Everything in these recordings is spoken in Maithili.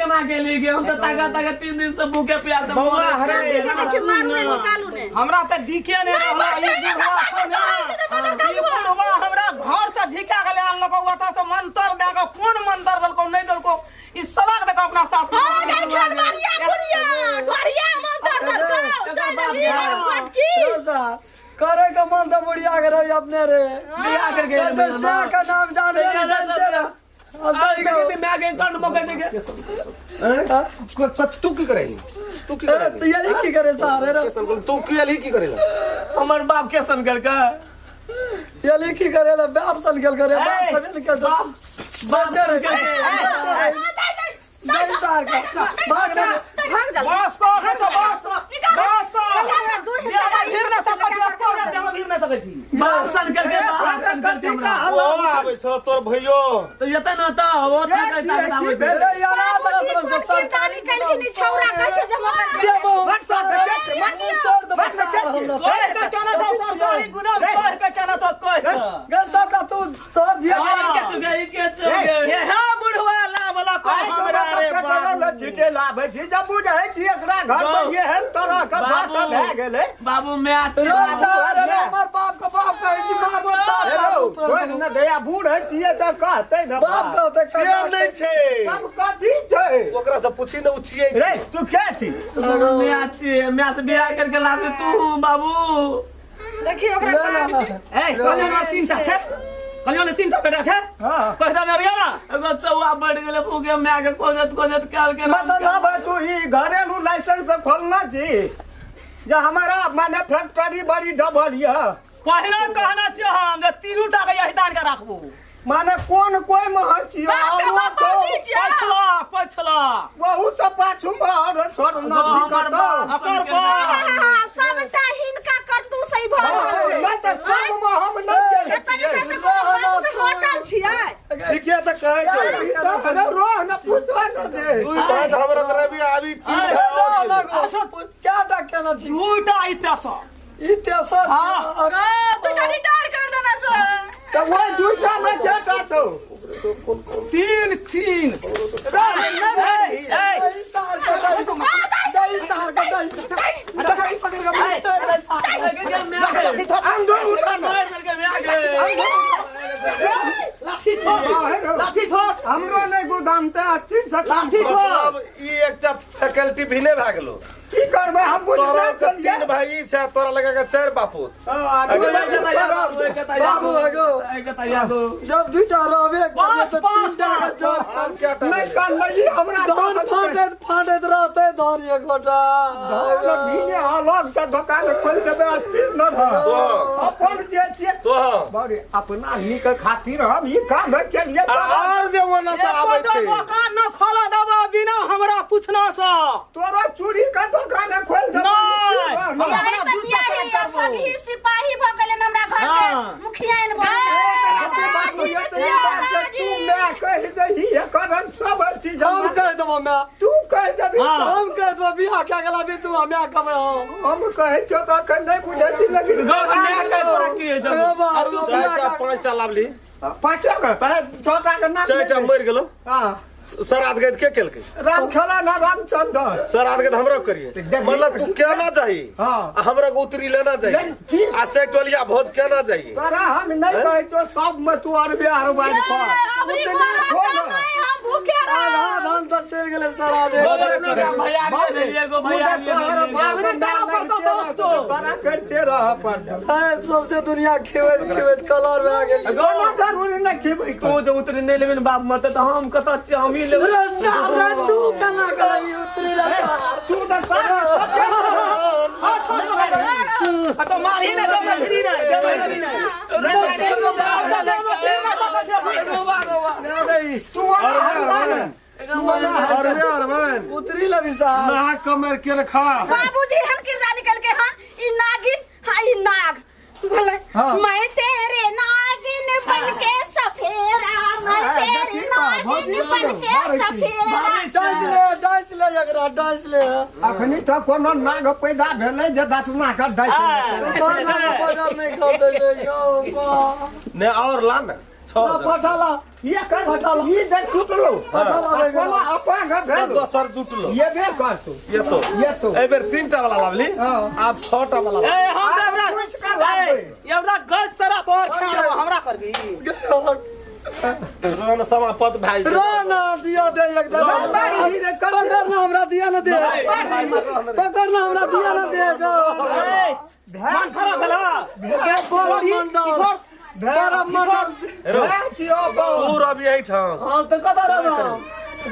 केना गेली गे? हम तऽ ताका ताका 3 दिन से भूखे प्यासे बौआ, मरै हरे। छी। देखै छी, मारू ने, निकालू ने। हमरा तऽ दिखे नहि नहि, रहल। बात ई नहि, बुढ़वा बात छौ नहि, ने, बात नहि, ई बुढ़वा हमरा घर से झिका गेलै, आनलको ओतऽ से मंतर दए कऽ। कोन मंतर देलको, नहि देलको, ई सलाह दए कऽ अपना साथ में। हाँ, गई खेलबारिया गुड़िया घरिया मंतर देलको, चल अभी लटकी। करे के मन तो बुढ़िया के रही अपने रे। बियाह करके कहै छै, से के नाम जानबे नहीं, जानते रह। अब दही के मैं गई कंड मौके से के तू की करेली? तू की अरे करेली? तू यही की करे सारे रे? तू की अली की करेला? हमर बाप के सन करके। यही की करे ला? बाप सन गेल करे, बाप सन गेल के बाप बाप बच्चे रे। सन करके। दही सार के भाग रे। भाग जा। बस को तो बस निकाल। बस को। निकाल ना, दू हिस्सा देह भीड़ ना सकै छी, एको बेर देह भीड़ ना सकै छी। बाप सन करके, बाप सन करके हमरा। ओ आबै छौ तोर भैयो। तऽ एतऽ न तऽ ओ ताकै ताकै आबै छै। अरे यार, आ तरह बाबूजी से कोन सरकारी किरदानी कैलखिन? ई छौड़ा कहै छै जे हम ओकर देबो सारे, छोड़ दे बच्चा हमरा। तोरे के केना छौ सरकारी गुदाम? कह के केना छौ, कह के। गे सबटा तू सर दिया। ई के चुके, ई के चुके। ये हे बुढ़वा ला वाला कह हमरा रे बाबू। छिटे लाबै छी जब बुझै छी एकरा घर में एहन तरह के बात बाबू। भए गेलै। बाबू, मैं छी। रोज सारे रे, हमर बाप के बाप कहै छी मारबो चार चार हेलो, उतरल। छोड़ि ने दया, बूढ़ है छियै तऽ कहतै ने। बाप कहते। शेर नहि छै। तब कथी छै? ओकरा से पूछी ने, ओ छियै। रे, तू के छी? मैं छी, मैं से बियाह करके लाबे तू बाबू। देखियौ ओकरा। ले ले। ए कल्याण में तीन टा छै, कल्याण में तीन टा बेटा छै। हाँ। कह दे ने ना। एगो चौआ बढ़ गेलै, भूखे माय के खोजत खोजत काल के। मतलब है तू ई घरेलू लाइसेंस से खोलना छी जे हमारा माने फैक्ट्री बड़ी डबल यऽ। पहिने कहना छियै हम जे तीनू टा के यही दान के राखबू। माने कोन कोई मह छियै? बाप के औरो बाप छौ। बाटी छियै। पछला पछला। वहू से पाछू मे और छोड़ न छी हमर कतौ। बाप। अकर बाप। हाँ, सबटा हिनका करतू सही भऽ रहल छै। नहि तऽ सब मे हम नहि गेल एतऽ जे छै से छियै। कोनो बाबूके होटल छियै? ठीके तऽ कहै छौ। ई तऽ अरे रोह न पूछो न दे। तू बात हमरा तरफ आबी तीन भाई और गेलै। क्या टा केना छी? दूटा ई तेसर। ई तेसर। हाँ। दूटा रिटायर कर देना छै। तऽ ओहि दूटा मे केटा छौ? तीन तीन। रोह नहि भेल। ए। दही सार के दही, दही सार के दही, दही पकड़ के मारते रहे सार। अंदर उठा न। मार देलकै माय के। लाठी छोड़, लाठी छोड़। हमरो नहि गोदाम तऽ अस्थिर से काम। लाठी छोड़। मतलब ई एकटा फैकल्टी भी नहि भए गेलो। की करबै, हम तोरा बुझले के छलियै। तीन भाई छै, तोरा लगा के चारि बापूत। हाँ, आ दू बाबू एगो जब दुईटा रहबे करबै पाँच, तऽ पाँच, तीनटा के पाँच। चार। आब क्या टा नहि कानलै हमरा। धान फाटैत फाटैत रहतै धान एकोटा। धान भीने अलग से दोकान खोलि देबै, अस्थिर न रह। तो अपन जे छियै तो बड़े अपना नीक खातिर हम ई काम केलियै। आर जे ओना से आबै एकोटा छै। दोकान न खोला देबो बिना हमरा पूछना से। तोरो चूड़ी के दोकान खोलि देबै। नहि। नहि। यही तऽ दू बियाह चक्कर है, करबो। सगही सिपाही भऽ गेलै हमरा घर के। हाँ। मुखिया एन कते बात होइए तऽ ई बात जे तू माय कहि दही एकर सब चीज। हम कहि देबो माय। तू कहि देबही। हाँ। हम कहि देबो, बियाह क्या गेला भी तू माय कहबै हम। हम कहै छियौ तऽ एखन नहि बुझै छी लेकिन माय के तोरा की होइ छौ? ए बाबू, बियाह चारिटा पाँचटा लाभली। पाँचे के छओटा के नाम। चारिटा मरि गेलो। हाँ। श्राद्ध गैत के केलकै? राम खेला ना रामचंद्र। श्राद्ध गैत हमरा करिए। मतलब तू केना चाही? हाँ। आ हमरा के उतरी लेना लेकिन चाहिए की? आ चैटोलिया भोज केना चाहिए? तोरा हम नहि कहै छियौ सब मे तू अरबे अरबाइन कर। अबरी उतनी मरत छोड़। नहि, हम भूखे आधा रहब। धान तऽ चलि गेलै सारा देह। भैया के भेलियै, एगो भैया के तोहर भेलियै। बाप अबरी तेरा पर तो दोस्तो। तोरा करिते रह पड़तौ। ए, सबसे दुनिया खिबैत खिबैत कलर भए गेल। कोनो जरूरी नहि खिबै। तू जे उतरी नहि लेबे ने, बाप मरतै तऽ हम कतऽ छियै? हमही लेबै। रे सारे, तू केना कहबी उतरी रे सार? तू तऽ सारा आ तो मारही ने देबै फ्री नहि देबै, फ्री नहि दे दही। तू अरबे अरबन। उतरी लबी सार। नहा कमर के ने खा। बाबूजी हन किरदार निकल के। हाँ, ई नागिन, हाँ, ई नाग बोले। हाँ। मैं तेरे नागिन बन के सफेरा, मैं हाँ, तेरे देखी तो, नागिन बन के सफेरा। डांस ले, डांस ले, एकरा डांस ले। अखनी तऽ कोनो नाग पैदा भेलै जे दसना के डाइस। तू तोहर नाम बाजार नहि खा दै छै गौ बा। ने और ला ने छौ। पठाला। ये कर ई जे टूटलो कोनो अपन घर तऽ भेल दोसर जुटलो ये बे करतौ ये तो ये तो एहि बेर 3टा वाला लावली हाँ। आब 6टा वाला ए लावली। हम आब देबरा पूछ कऽ लाबबै। ए एवरा गज सरा तोहर खा लेबो, हमरा करबी रोन समापत भए गेल। ना दिया दे एकदम बारी रे कर पकड़ ना हमरा दिया ना दे पकड़ ना हमरा दिया ना दे गो ए मन खराब भेला बड़ा मंडल बड़ा मंडल रो छियो गो तू रवि एहिठाम हम तऽ कतऽ रहब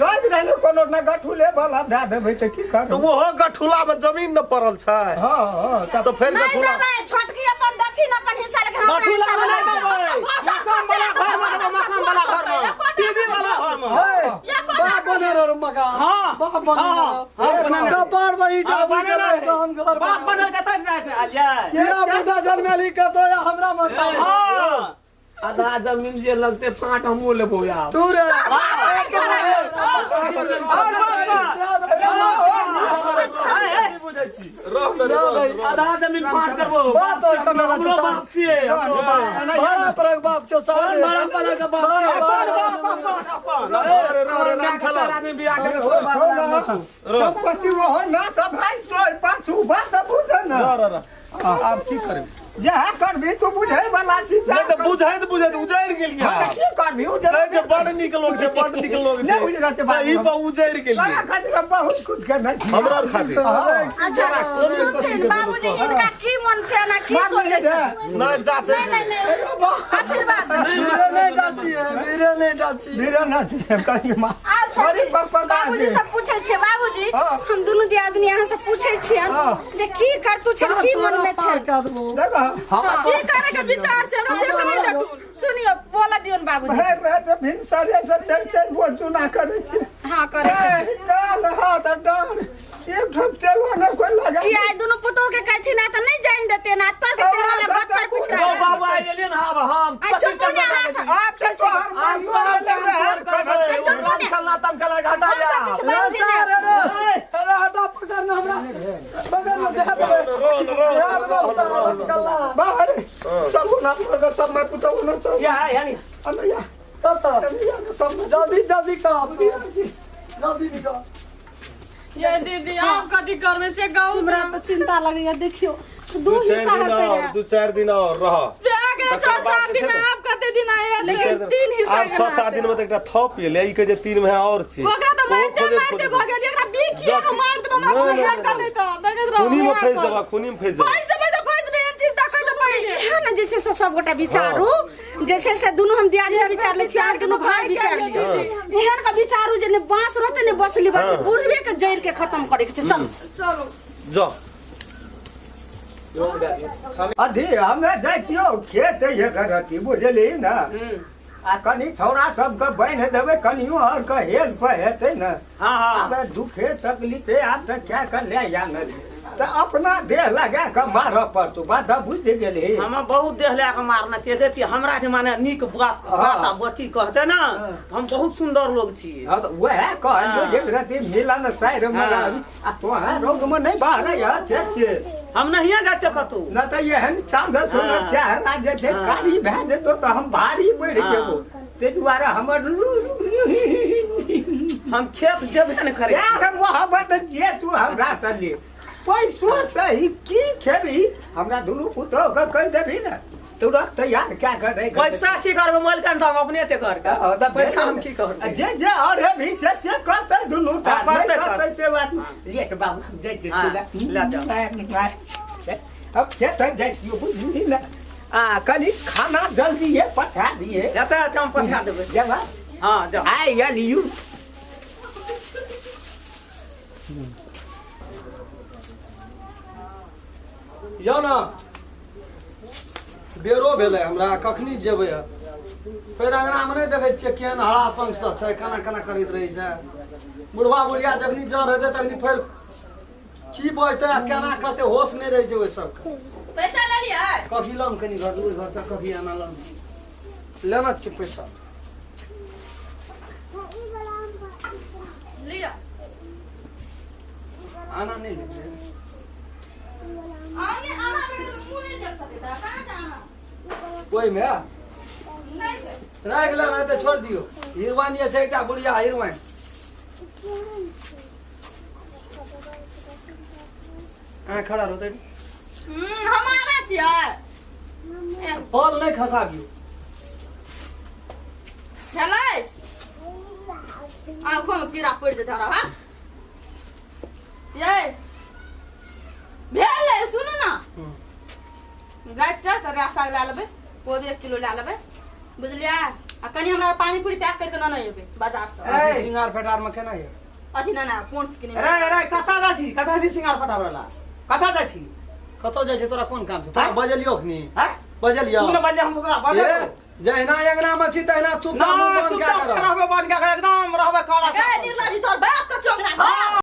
रोज रहलो कोनो ना गठुले वाला दए देबै तऽ की तऽ करब ओहो गठुला में जमीन न पड़ल छै हँ हँ तब तऽ फेर नहीं गठुला देबै छोटकी अपन देथिन अपन हिस्सा लेकिन हमरा गठुला हिस्सा वाला नहीं देबै मकान वाला घर में देबै, मकान वाला घर में टीवी वाला घर में बाप बने रहो मकान हाँ बाप बने हाँ रहो हाँ बने कपार बड़ी हाँ, डाबी बने के रहे। हम घर बाप बनल के तक राख आलियै ये बुधा जन्मेली कतो या हमरा मकान हाँ आधा जमीन जे लगते फाट हमहूँ लेबो यार तू रे और बाप बुझै छी रह न रह आधा जमीन फाट करबो बात और कमेला हमरो छौ बाप छियै हमरो बाप बड़ा परक बाप छौ सारे बड़ा बड़ा के बाप छियै। अपन बाप अपन अपन रे रह रे राम खेला आदमी बियाह के छौ ना संपत्ति ओहो ना सब भाइ तोर पाछू बात बुझ ना रह रह रह आब की करबी जहाँ करबी तू बुझै वाला छी नहि तऽ बुझैत बुझैत उजैर गेलियै हँ, की करबी उजर नहि जे बड़ नीक लोग छै बड़ नीक लोग छै नहि उजरत तऽ बात। ई पर उजैर गेलियै तोरा खातिर हम बहुत कुछ करने छी हमरा आर खातिर अच्छा सुनथिन बाबूजी हिनका की मन छै ना की सोचै छै नहि जाचे नहीं नहीं नहीं आशीर्वाद मेरे नहीं डाची है मेरे नहीं डाची धीरे ना छी कहीं माँ आओ बड़ी छोटी पप्पा बाबूजी सब पूछै छियै बाबूजी हाँ। हम दुनू दियादनी अहाँ से पूछै छियन हाँ। जे की करतू छै की मन में छै देखो की करे के विचार छै हमरा से नहीं देखू सुनियो बोला दियोन बाबूजी भरि राति भिनसरे से चारि चारि गो चूना करै छी हां करे छै ए, डाल हाथ डाल एक ठोप तेलो न कोई लगा की आइ दुनू पुतोह के कहथिन आ तऽ नहीं जान देते ना तोर के तेल वाला गत्तर ओ पिछड़ा बाबू आइ एलियै ने आब हम आ चुप ने अहाँ सब आप तो तोहर आब माइयो सब ले काम रहल तोड़ करबै। चुप ने। खेलना तम खेला घाटा हम सब किछु बाबूजी ने अरे अरे हटा पकड़ ना हमरा पकड़ ना दे दे रोन रोन रोन कल्ला बाहर चलू ना तोहर सब मैं पुतहु न चल या यानी अमैया तब तब अमैया सब जल्दी जल्दी काम जल्दी निकल ये दीदी आप कथी करबै से गाँव हमरा तऽ चिंता लगैया देखियो दू दू चारि हिस्सा दिन हेतै और रहे दू चारि दिन और रह गेलै तकर 6 बाद 7 जे दिन छै ने, आब कते दिन आए लेकिन 3 हिस्सा आब 6 7 दिन में तऽ एकटा थप एलै ई कहै जे 3 महीना और छी ओकरा तऽ ओहो मारते खोजैत मारते खोजैत। भऽ गेल एकरा बीखिया के मार देब हमरा नहि, घर कऽ देत देखैत रहू खूनी में फँसि जेबा खूनी में फँसि जेबा फँसि जेबै तऽ फँसि जेबै एहन चीज देखै से पहिले इएह ने जे छै से सब गोटा विचारू जे छै से दुनू हम दियादनी विचार लै छी आर दुनू भाई विचार लियौ एहन के विचारू जे ने बांस रहतै ने बसली बढ़तै बुढ़वे के जड़ि के खत्म करे के छै चलू चलू जा अथी हमे जाइ छियौ खेत ये रति बुझली ने आ कनि छौड़ा सबके बान्हि देबै कनियो आर के हेल्प हेतै ने हाँ हाँ आब दुखे तकलीफे आब तऽ क्या कर ले या नहि तऽ अपना देह लगा कऽ मारऽ पड़तौ बात बुझि गेलही हम बहुत देह लए कऽ मारना चाहिए देखिए हमरा जे माने नीक बात बात आ बची कहते ना हम बहुत सुंदर लोग छी हाँ तऽ वएह कहलियौ हाँ। एक रति मिलन साइर मे हाँ। रहबी आ तोहरा रोग मे नहि बाहर है खेत हम नहिए जाइ छियै कतहु न तऽ एहन चाँद सोना हाँ। चेहरा जे छै हाँ। कारी भए जेतौ तऽ हम भारी बढ़ि हाँ। जेबो ताहि दुआरे हमर हम खेत जेबे ने करै छी। प्यार मोहब्बत जे तू हमरा से ले पैसो सही की खेबी हमरा दुनू पुतोह के कहि देबी ने तुरंत तैयार क्या कर पैसा की करबै मोलकन तऽ हम अपने से करके पैसा हम की करबै जे जे और है भी से से करते दुनू टा हाँ, करतै, नहीं करते करतै। से बात नहीं। ले तो बाबू हम जाइ छियै हाँ, सुबह। ले जाओ। अब खेत जाइ छियै बुझली ने आ कनि खाना जल्दी ये पठा दिए एतऽ एतऽ हम पठा देबै जेबा हँ जाउ आइ एलियू यौ ने बेरो भेलै हमरा कखनी जेबै फेर अङ्गनामे नहि देखै छियै केहन हरा संग सब छै केना केना करैत रहै छै बुढ़वा बुढ़िया जखनी जर हेतै तखनी फेर की बजतै आ केना करतै होश नहि रहै छै ओहि सबके पैसा ले लियै कखी लम कनि घर ओहि घर तक कखी आना लम लेना छै पैसा लिअ आना नहि लेबै आने आना बगैर मुँह नहीं देख सकता कहाँ से आना ओहिमे नहीं छै। राखि ले नहि तऽ छोड़ि दियौ हिरवाइन जे छै एकटा बुढ़िया हिरवाइन अहाँ खड़ा रहू तऽ हम आगा छियै फल नहि खसाबियौ भेलै आँखोमे कीड़ा पड़ि जेतै हमरा भाग ये भेलै सुनू ने जाइ छियै तऽ रस साग लए लेबै कोबी 1 किलो लए लेबै बुझलियै आ कनि हमरा पानी पूरी पैक करि कऽ नेने एबै बाजारसँ अथी सिंगार फेटार मे केना यऽ अथी ने ने पोंछ किने रे रे कतऽ जाइ छी कतऽ छी सिंगार पटाबै ला कतऽ जाइ छी कतऽ जाइ छै तोरा कोन काम छौ तोरा बजलियौ अखनी हैं बजलियौ तू ने बजले हम तो तोरा बजले ए, जहिना अंगना मे छी तहिना चुपचाप मुँह ना बंद कए चुपचाप के रह। रहबे बन के एकदम रहबे कड़ा ए निर्लजी तोर बाप के चोंगरा हाँ।